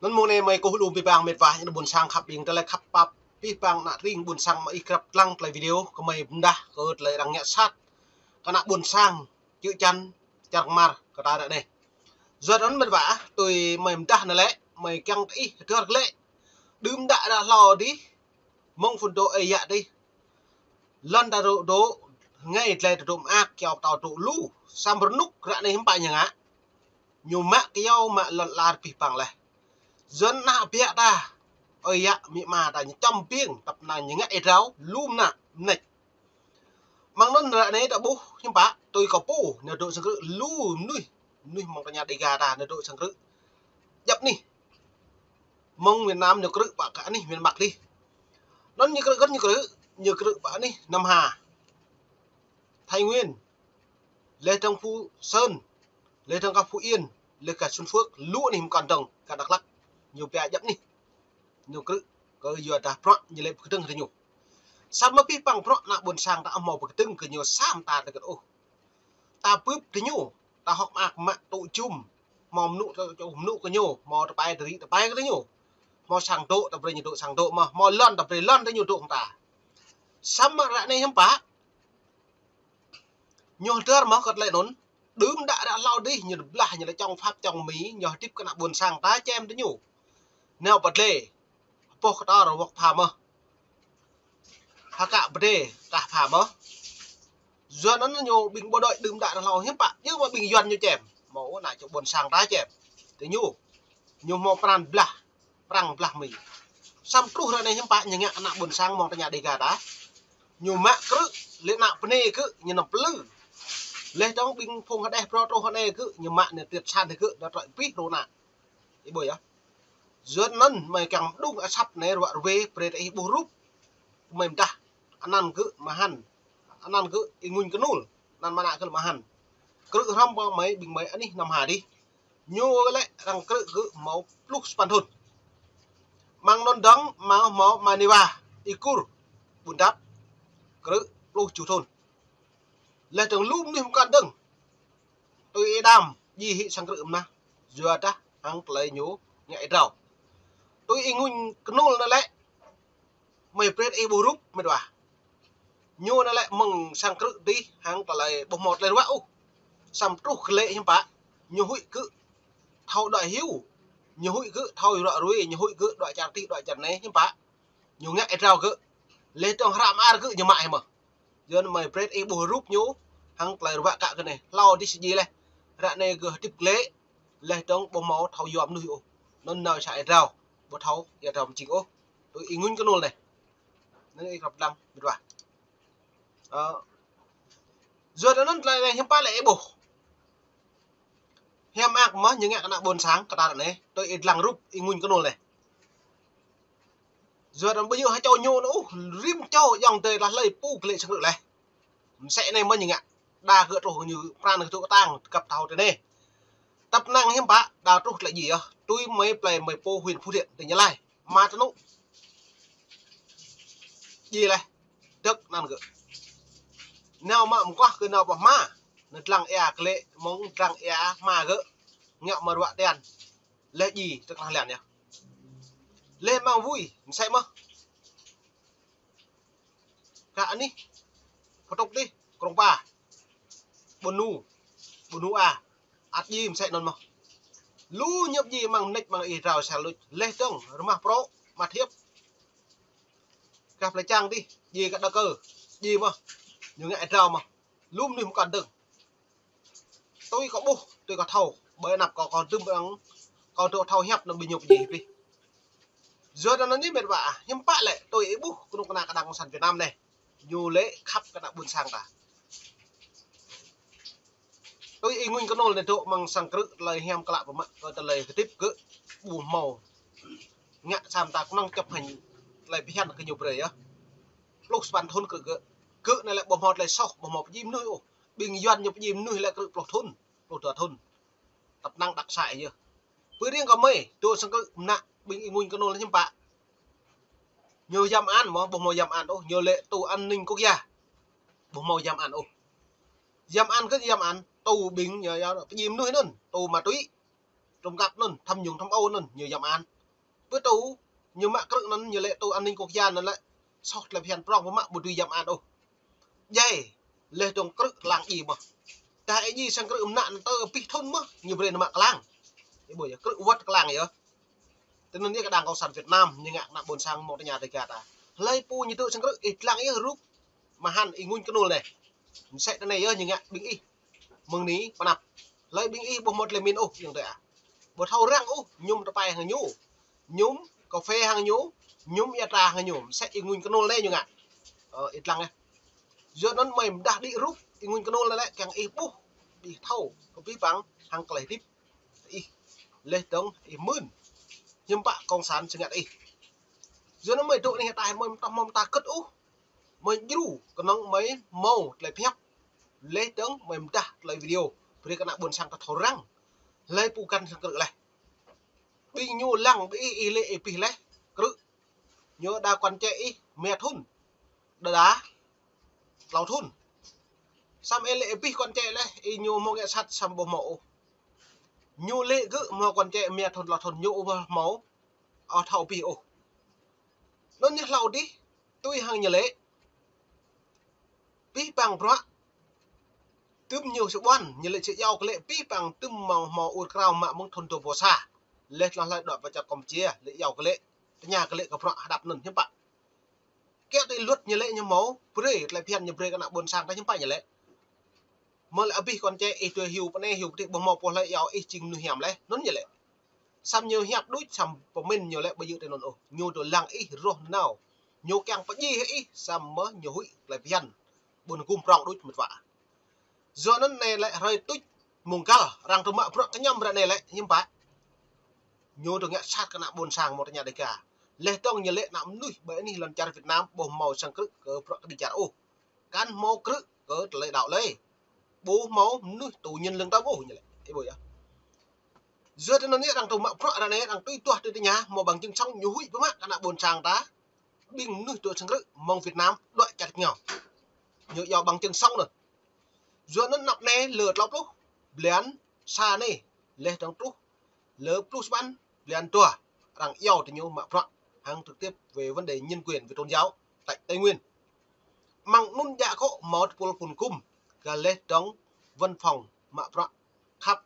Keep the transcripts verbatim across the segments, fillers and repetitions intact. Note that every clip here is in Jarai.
Anŭn mông anai mơi kơkuh lu abih bang mĕt wa, ană ƀôn sang khăp ƀing tơlơi khăp pap, abih bang ană tring ƀôn sang mơ̆ ih krăp lăng tơlơi video kơ mơi pơdah kơ tơlơi arăng ngă sat kơ ană ƀôn sang čư̆ čan čar kơmar kơ ta ră anai. Yua anŭn mĕt wa, tui mơi pơdah anai lĕ, mơi kiăng tơ ih hơdơr glaĭ. Đưm đă ră hlâo adih, mơ̆ng phŭn dŏ ơi yă adih. Lŏn ta dŏ dŏ, rơngai dlai ta dŏ mơak, kyâo pơtâo dŏ lu, samơ̆ rơnŭk ră anai hiư̆m pă ñu ngă. Ñu mă kyâo mă lŏn lar abih bang laih. Yua anŭn ană ƀiă ta, ơi yă amĭ ama ta ñu čăm ƀing, tăp năng ñu ngă ih drao, lu mơnă, mơneč. Mơ̆ng anŭn ră anai ta ƀuh hiư̆m pă, tui kơ pô, ñu dŏ sang krư̆ lu mơnuih, mơnuih mơ̆ng tơña Đêga ta, ñu dŏ sang krư̆. Djăp anih. Mơ̆ng miền Nam ñu krư̆ pă kơ anih miền Bắc adih. Anŭn ñu krư̆, kơ ñu krư̆, ñu krư̆ pă anih Nam Hà, Thái Nguyên, laih dơ̆ng Phú Sơn, laih dơ̆ng kơ Phú Yên, laih kơ Xuân Phước, lu anih mơkăn dơ̆ng kơ Dak Lak, ñu pia djăp anih. Ñu krư̆ kơ yua dah bruă ñu lĕ pơkơdơ̆ng kơ ñu. Samơ̆ abih bang bruă ană ƀôn sang ta hmâo pơkơdơ̆ng kơ ñu sa mơta tơgơ̆t ôh. Ta bưp tơ ñu, ta hŏk mơak mă tŭ jum, hmâo mơnŭ tŭ jum mơnŭ kơ ñu, hmâo tơpai tơri tơpai kơ ñu. Hmâo sang dŏ, ta brơi ñu dŏ sang dŏ mơ̆n, hmâo lŏn, ta brơi lŏn tơ ñu dŏ hăng ta. Samơ̆ ră anai hiư̆m pă, ñu hơdơr mơ̆n kơ tơlơi anŭn, đưm đă ră hlâo adih, ñu blah, ñu lĕ čŏng Pháp, čŏng Mi, ñu hơdip kơ ană ƀôn sang ta čem tơ ñu. Nao pơdlê, pŏh kơtor wŏk pha mơ̆n. Hơkă pơdlê, kah pha mơ̆n. Yua anŭn ñu ƀing bộ đội đưm đă ră hlâo hiư̆m pă, ñu mơ̆ ƀing Yuan ñu čem. Mơ̆ ană čô ƀôn sang ta čem. Tơ ñu, ñu hmâo pran blah, prăng blah Mi. Samơ̆ truh ră anai hiư̆m pă ñu ngă ană ƀôn sang mơ̆ng tơña Đêga ta. Ñu mă krư̆, lĕ ană bơnai kơ, ñu nao plư. Laih dơ̆ng ƀing phung hơđeh phrâo truh ră anai kơ, ñu mă ñu tiêt san kơ, đa trơi pih rô ană. Ih ƀuh yơh. Yua anŭn mơi kiăng mơđung asăp anai ruă ruê brơi tơ ih ƀuh rup. Mơi pơdah. Anăn gơ̆ Mahan. Anăn gơ̆ Y Nguñ Kơnul. Anăn mơnă gơ̆ Mahan. Krư̆ hrŏm pơ mơi ƀing mơi anih Nam Hà adih. Ñu lĕ arăng krư̆ gơ̆ hmâo pluh sapăn thŭn. Mơ̆ng anŭn dơ̆ng hmâo, hmâo Maniwa, Y Kur, Bun Dap. Krư̆ pluh tơjuh thŭn. Laih dơ̆ng lu mơnuih mơkăn dơ̆ng. Tui ih đam, djai hĭ sang krư̆ mơnah. Yua dah hăng tơlơi ñu ngă ih drao. Tui Y Nguñ Kơnul anai lĕ, mơi brơi ih ƀuh rup mĕt wa. Ñu anai lĕ mơ̆ng sang krư̆ adih hăng tơlơi ƀu hmâo tơlơi ruă ôh. Samơ̆ truh glaĭ hiư̆m pă, ñu huĭ gơ̆ thâo đuaĭ hyu. Ñu huĭ gơ̆ thâo ruă ruê, ñu huĭ gơ̆ đuaĭ čar adih, đuaĭ čar anai hiư̆m pă. Ñu ngă ih drao gơ̆. Laih dơ̆ng hră mơar gơ̆ ñu mă hĭ mơ̆n. Yua anŭn mơi brơi ih ƀuh rup ñu, hăng tơlơi ruă kă gơ̆ anai. Hlâo adih sơđi laih. Ră anai gơ̆ hơdip glaĭ, laih dơ̆ng ƀu hmâo thâo yua mơnuih ôh. Anŭn nao sa ih drao, ƀu thâo ih drao mơjing ôh. Tui Y Nguñ Kơnul anai. Anŭn ih krăp lăng, mĕt wa. Ơ. Yua anŭn tơlơi anai hiư̆m pă lĕ ih ƀuh. Hiam ak mơ̆ ñu ngă kơ ană ƀôn sang kơ ta ră anai, tui ih lăng rup Y Nguñ Kơnul anai. Yua anŭn ƀu djơ̆ hơčâo ñu anŭn ôh, rĭm čô ayŏng adơi ta hlơi pô glaĭ sang krư̆ laih. Mơsĕ anai mơ̆ ñu ngă, đa gơ̆ truh ñu pran gơ̆ tŭ kơtang, găp thâo tơ anai. Tăp năng hiư̆m pă, đa truh tơlơi djai yơh, tui mơi plơi mơi pô huyện Phú Thiện, tỉnh Gia Lai. Mă tơnŭ. Djai laih. Dơ̆k anăn gơ̆. Nao mă mơguah kơ nao pơ hma. Nao dlăng ia glaĭ mơ̆ng dlăng ia hma gơ̆. Ngă mă ruă tian. Laih djai tơklah lian yơh. Laih mơ̆ng vui, mơsĕ mơ̆. Kơ anih. Pơtŭk adih, Krông Pa. Ƀun Nu. Ƀun Nu A. Ăt djai mơsĕ anŭn mơ̆. Lu ñu djai mơ̆ng mơneč mơ̆ng ih drao sa luč. Laih dơ̆ng, rơmah prŏ, mă thiêp. Kah plơi Čang adih, djai kơ Đa Kơ, djai mơ̆. Ñu ngă ih drao mơ̆. Lu mơnuih mơkăn dơ̆ng. Tui kâo ƀuh, tui kâo thâo, ƀơi anăp kâo, kâo dưm ƀơi anăp, kâo dŏ thâo hiăp anŭn ƀing ñu pơdjai pih. Yua anŭn anai mĕt wa, hiư̆m pă lĕ, tui ih ƀuh, kơnuk kơna kơđang cộng sản Việt Nam anai. Ñu lĕ khăp kơ ană ƀôn sang ta. Tui Y Nguñ Kơnul anai dŏ mơ̆ng sang krư̆ tơlơi hiam klă pơmă kơ tơlơi hơdip gơ̆ ƀu hmâo. Ngă sa mơta kơnơ̆ng chấp hành tơlơi phiăn kơ ñu brơi yơh. Pluh sapăn thŭn krư̆ gơ̆. Gơ̆ anai lĕ ƀu hmâo tơlơi soh, ƀu hmâo pơdjai mơnuih ôh. Ƀing Yuan ñu pơdjai mơnuih lĕ krư̆ pluh thŭn, pluh dua thŭn. Tăp năng đăk sa yơh. Pơriăng kơ mơi, dŏ sang krư̆ mơnă ƀing Y Nguñ Kơnul hiư̆m pă. Ñu yăm an mơ̆, ƀu hmâo yăm an ôh, ñu lĕ tù an ninh quốc gia. Ƀu hmâo yăm an ôh. Yăm an kơ yăm an, tù ƀing ñu, ñu pơdjai mơnuih anŭn, tù ma túy. Tơm găp anŭn, tham nhũng tham ô anŭn, ñu yăm an. Bơ tŭ, ñu mă krư̆ anŭn, ñu lĕ tŭ an ninh quốc gia anŭn lĕ. Soh tơlơi phiăn prŏng pơmă ƀu dưi yăm an ôh. Djai, leh dong krư̆ klang djai mơh. Tah ih djai sang krư̆ mơnă anŭn tơ abih thŭn mơh, ñu brơi nao mă klang. Ih ƀuh yơh, krư̆ wơ̆t klang yơh. Tui anŭn yơh kơ đảng cộng sản Việt Nam, ñu ngă ană ƀôn sang mơ̆ng tơña tơga ta. Hlơi pô ñu tŭ sang krư̆, ih lăng yơh rup, mơhăn ih ngui kơnul anai. Mơsĕ tơ anai yơh ñu ngă ƀing ih. Mơ̆ng anai pơnăp. Hlơi ƀing ih ƀu hmâo tơlơi min ôh, ayŏng adơi ah. Ƀu thâo răng ôh, mơñum tơpai hăng ñu. Mơñum kơphê hăng ñu, mơñum ia tra hăng ñu. Mơsĕ ih ngui kơnul anai ñu ngă. Ơ, ih lăng yơh. Yua anŭn mơi mơdah đĭ rup, ih ngui kơnul anai lĕ, kiăng ih ƀuh, ih thâo, kơ abih bang, hăng tơlơi hơdip ih, leh dong ih mưn. Hiư̆m pă cộng sản sơngăt ih. Yua anŭn mơi dŏ anih ataih mơi mơtah mơ̆ mơtah kơ̆t ôh. Mơi djru, kơnơ̆ng mơi hmâo tơlơi pơhiăp. Leh dong mơi mơdah tơlơi video. Brơi kơ ană ƀôn sang ta thâo răng. Hlơi pô găn sang krư̆ leh. Ƀing ñu lăng ƀing ih, ih lĕ ih pih leh. Krư̆. Ñu đa kuăn čĕ ih, mia thŭn. Đa đa. Klâo thŭn. Samơ̆ ih lĕ ih pih kuăn čĕ leh, ih ñu hmâo ngă sat samơ̆ ƀu hmâo ôh. Ñu lĕ gơ̆ hmâo kuăn čĕ mia thŭn klâo thŭn ñu ƀu hmâo. Ơ thâo pih ôh. Anŭn ñu hlâo dih, tui hăng ñu lĕ. Abih bang bruă. Tơm ñu sơƀuăn, ñu lĕ sơjâo kơ lĕ abih bang tơm hmâo hmâo ur krao mă mơ̆ng thŭn dua rơbâo sa. Leh tơlơi hlơi dŏ pơ čar Campuchia, lĕ jâo kơ lĕ, tơña kơ lĕ kơ bruă hơđăp anŭn hiư̆m pă. Kiăng tui luật ñu lĕ ñu hmâo, brơi, tơlơi phiăn ñu brơi kơ ană ƀôn sang ta hiư̆m pă ñu lĕ. Mơ̆ lĕ abih kuăn čĕ ih tui hyu pơ anai hyu pơ adih ƀu hmâo pô hlơi jâo ih jing mơnuih hiam leh, anŭn ñu lĕ. Samơ̆ ñu hiăp đôč samơ̆ pơmĭn ñu lĕ ƀu djơ̆ tui anŭn ôh. Ñu tŭ lăng ih rŏh nanao. Ñu kiăng pơdjai ih samơ̆ ñu huĭ tơlơi phiăn. Ƀu gum prŏng đôč mơ̆t wa. Yua anŭn anai lĕ hrơi tuč mông găl arăng tŭ mă bruă kơñăm ră anai lĕ hiư̆m pă. Ñu tŭ ngă sat kơ ană ƀôn sang mơ̆ng tơña tơga. Leh dong ñu lĕ ană mơnuih ƀơi anih lŏn čar Việt Nam ƀu hmâo sang krư̆ kơ bruă kơđi čar ôh. Kăn hmâo krư̆ kơ tơlơi đaŏ leh. Ƀu hmâo mơnuih tŭ ñen lưng tơm ôh ñu lĕ. Ih ƀuh yơh. Yua tui anŭn yơh arăng tŭ mă bruă ră anai arăng tui tuah tui tơña hmâo bằng chứng sống ñu huĭ pơmă kơ ană ƀôn sang ta. Ƀing mơnuih tŭ sang krư̆ mơ̆ng Việt Nam đuaĭ čar rơngiao. Ñu jâo bằng chứng sống anŭn. Yua anŭn anăp anai lơ klâo pluh blan sa anai leh dong truh lơ pluh sapăn blan dua arăng jâo tơ ñu mă bruă hăng trực tiếp về vấn đề nhân quyền về tôn giáo tại Tây Nguyên. Mơ̆ng anŭn djă kŏ hmâo tơpul phun gum kơ leh dong văn phòng mă bruă khăp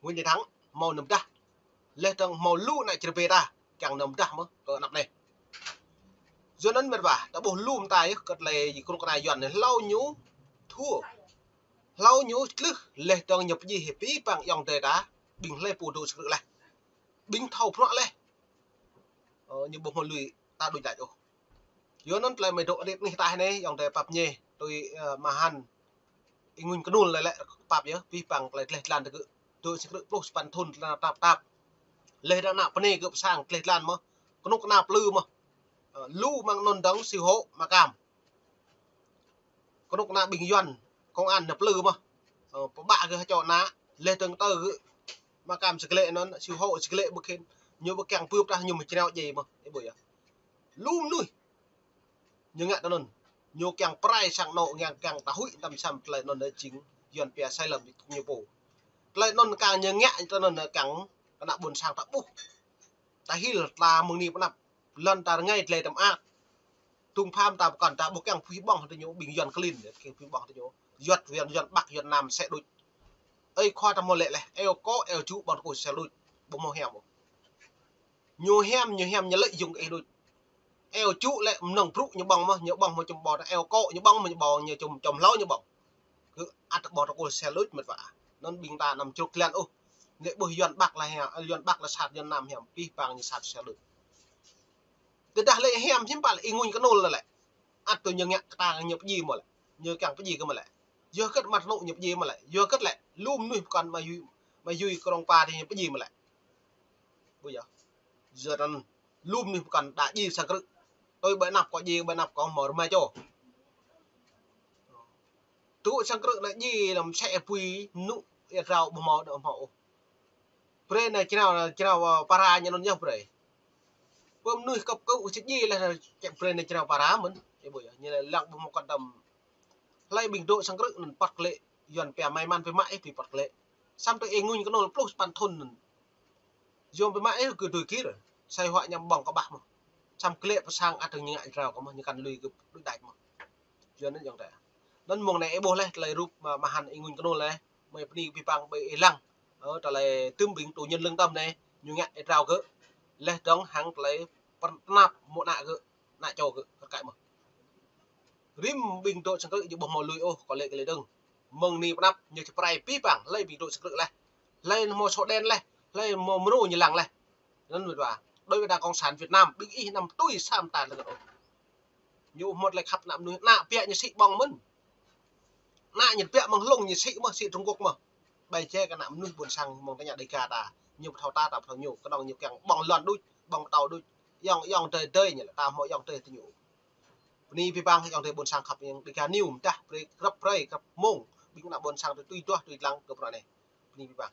Nguyễn Đại Thắng hmâo nao pơdah. Leh dong hmâo lu ană čơrơbê ta kiăng nao pơdah mơ̆ kơ anăp anai. Yua anŭn mơ̆t wa, ta ƀuh lu mơta yơh kơ tơlơi kơnuk kơna Yuan anai hlâo ñu thua. Hlâo ñu tlưh leh dong ñu pơdjai hĭ abih bang ayŏng adơi ta, ƀing hlơi pô tŭ sang krư̆ leh. Ƀing thâo bruă leh. Ơ, ñu ƀu hmâo lui ta đuaĭ đač ôh. Yua anŭn tơlơi mơi dŏ anih ataih anai, ayŏng adơi pap ñe, tui, ơ, mơhăn. Ih ngui kơnul lĕ lĕ pap yơh, abih bang tơlơi tleh tlan tơ gơ̆. Tŭ sang krư̆ pluh sapăn thŭn tơlơi tap tap. Leh dong ană pơ anai gơ̆ pơ sang tleh tlan mơ̆. Kơnuk kơna plư mơ̆. Ơ, lu mơ̆ng anŭn dong siu hŏ mă kam. Kơnuk kơna ƀing Yuan, công an nao plư mơ̆. Ơ, pơƀă gơ̆ hơčŏ ană, leh dong tơ gơ̆ mă kam sơglĕ anŭn, siu hŏ sơglĕ ƀu khĭn. Ñu ƀu kiăng pưp tah ñu mơ̆ čreo djai mơ̆. Ih ƀuh yơh. Lu mơnuih. Ñu ngă tui anŭn. Ñu kiăng pơrai sang anŏ, ñu kiăng ta huĭ tơm sam tơlơi anŭn jing Yuan pia sai lầm ñu pô. Tơlơi anŭn kiăng ñu ngă tui anŭn kiăng kơ ană ƀôn sang ta ƀuh. Ta hil ta mơ̆ng anai pơ anăp. Lŏn ta rơngai tơlơi tơm ak. Tŭng pham ta pơkŏn ta ƀu kiăng phui ƀơ̆ng tơ ñu ƀing Yuan klin, kiăng phui ƀơ̆ng tơ ñu. Yuan, Yuan, Yuan Bắc, Yuan Nam sĕ đôč. Ơi khua ta hmâo lĕ leh, eo kŏ, eo čŭ ƀơ̆ng tơkôl sel đôč. Ƀu hmâo hiam ôh. Ñu hiam, ñu hiam, ñu lĕ yŭng ih đôč. Eo čŭ lĕ mơnơ̆ng brŭ ñu ƀơ̆ng mơ̆, ñu ƀơ̆ng mơ̆ čum ƀơ̆ng, eo kŏ ñu ƀơ̆ng mơ̆, ñu ƀơ̆ng, ñu čum, čum hlâo ñu ƀơ̆ng. Kơ ăt ƀơ̆ng tơkôl sel đôč mơ̆t wa. Anŭn ƀing ta anăm čruk tlan ôh. Lĕ ƀuh Yuan Bắc lĕ hiam, Yuan Bắc lĕ sat, Yuan Nam hiam, abih bang ñu sat sel đôč. Tơdah lĕ hiam hiư̆m pă lĕ ih ngui kơnul lĕ. Ăt tui ñu ngă kơ ta ñu pơdjai mơ̆ lĕ. Ñu kiăng pơdjai kơ mơ̆ lĕ. Yua hơget mă tơnŭ ñu pơdjai mơ̆ lĕ. Yua hơget lĕ. Lu mơnuih pơkŏn mă yui, mă yui krong pa tơ ñu pơdjai mơ̆ lĕ. Ƀuh yơh. Yua anŭn lu mơnuih pơkŏn đa djai sang krư̆. Tui ƀơi anăp kâo djai, ƀơi anăp kâo hmâo rơma čô. Tŭ sang krư̆ anai djai lăm sĕ pui mơnŭ ia drao ƀu hmâo đa hmâo ôh. Brơi anai črao, črao, ơ, para ñu anŭn yơh brơi. Pơ mơnuih kơp kơ̆ či djai leh čĕ brơi anai črao para mơ̆n. Ih ƀuh yơh, ñu lăng ƀu hmâo kơtăm. Hlơi ƀing dŏ sang krư̆ anŭn păt klĕ, Yuan pia may măn pơmă ih pơ̆ păt klĕ. Samơ̆ tui ih ngui kơnul pluh sapăn thŭn anŭn. Yom bi mă ih kơ tui kir, sai huă ñăm ƀơ̆ng kơ ƀah mơh. Čăm klĕ pơ sang ăt ñu ngă jrao kơ mơh, ñu kăn lui kơ đuaĭ đač mơh. Yua anŭn yŏng tơi. Anŭn mơ̆ng anai ih ƀuh laih tơlơi rup mă-, mơhăn ih ngui kơnŭl laih, mơi bơni abih bang ƀơi ih lăng. Ơ, tơlơi tơm ƀing tŭ nhân lương tâm anai, ñu ngă ih jrao gơ̆. Laih dơ̆ng hăng tơlơi pơr-, tơnap mơ̆ng ană gơ̆, ană čô gơ̆, kar kaĭ mơh. Rĭm ƀing dŏ sang krư̆ ñu ƀuh hmâo lui ôh, kơ lĕ kơ lĕ dơ̆ng. Mơ̆ng anai pơ anăp ñu či pơrai abih bang, hlơi ƀing dŏ sang krư̆ laih. Hlơi hmâo sô đen laih, hlơi hmâo mrô ñu lăng laih. Anŭn wơ̆t wa. Đối với Đảng Cộng sản Việt Nam, ƀing ih anăm tui sa mơta lơ̆ng ôh. Ñu hmâo tơlơi khăp ană mơnuih, ană biă ñu sĭ ƀơ̆ng mơ̆n. Ană ñu biă mơ̆ng hlung ñu sĭ mơh, sĭ Trung Quốc mơh. Ƀai jai kơ ană mơnuih ƀôn sang mơ̆ng tơña Đêga ta, ñu pơthâo ta, ta pơthâo ñu, kơnơ̆ng ñu kiăng ƀơ̆ng lŏn đôč, ƀơ̆ng pơtâo đôč. Yŏng, yŏng tơi tơi ñu lĕ, ta hmâo yŏng tơi tơ ñu. Bơni abih bang yŏng tơi ƀôn sang khăp, yŏng Đêga News mơdah, brơi grăp brơi, grăp mông, ƀing ană ƀôn sang tui duah, tui lăng kơ bruă anai. Bơni abih bang.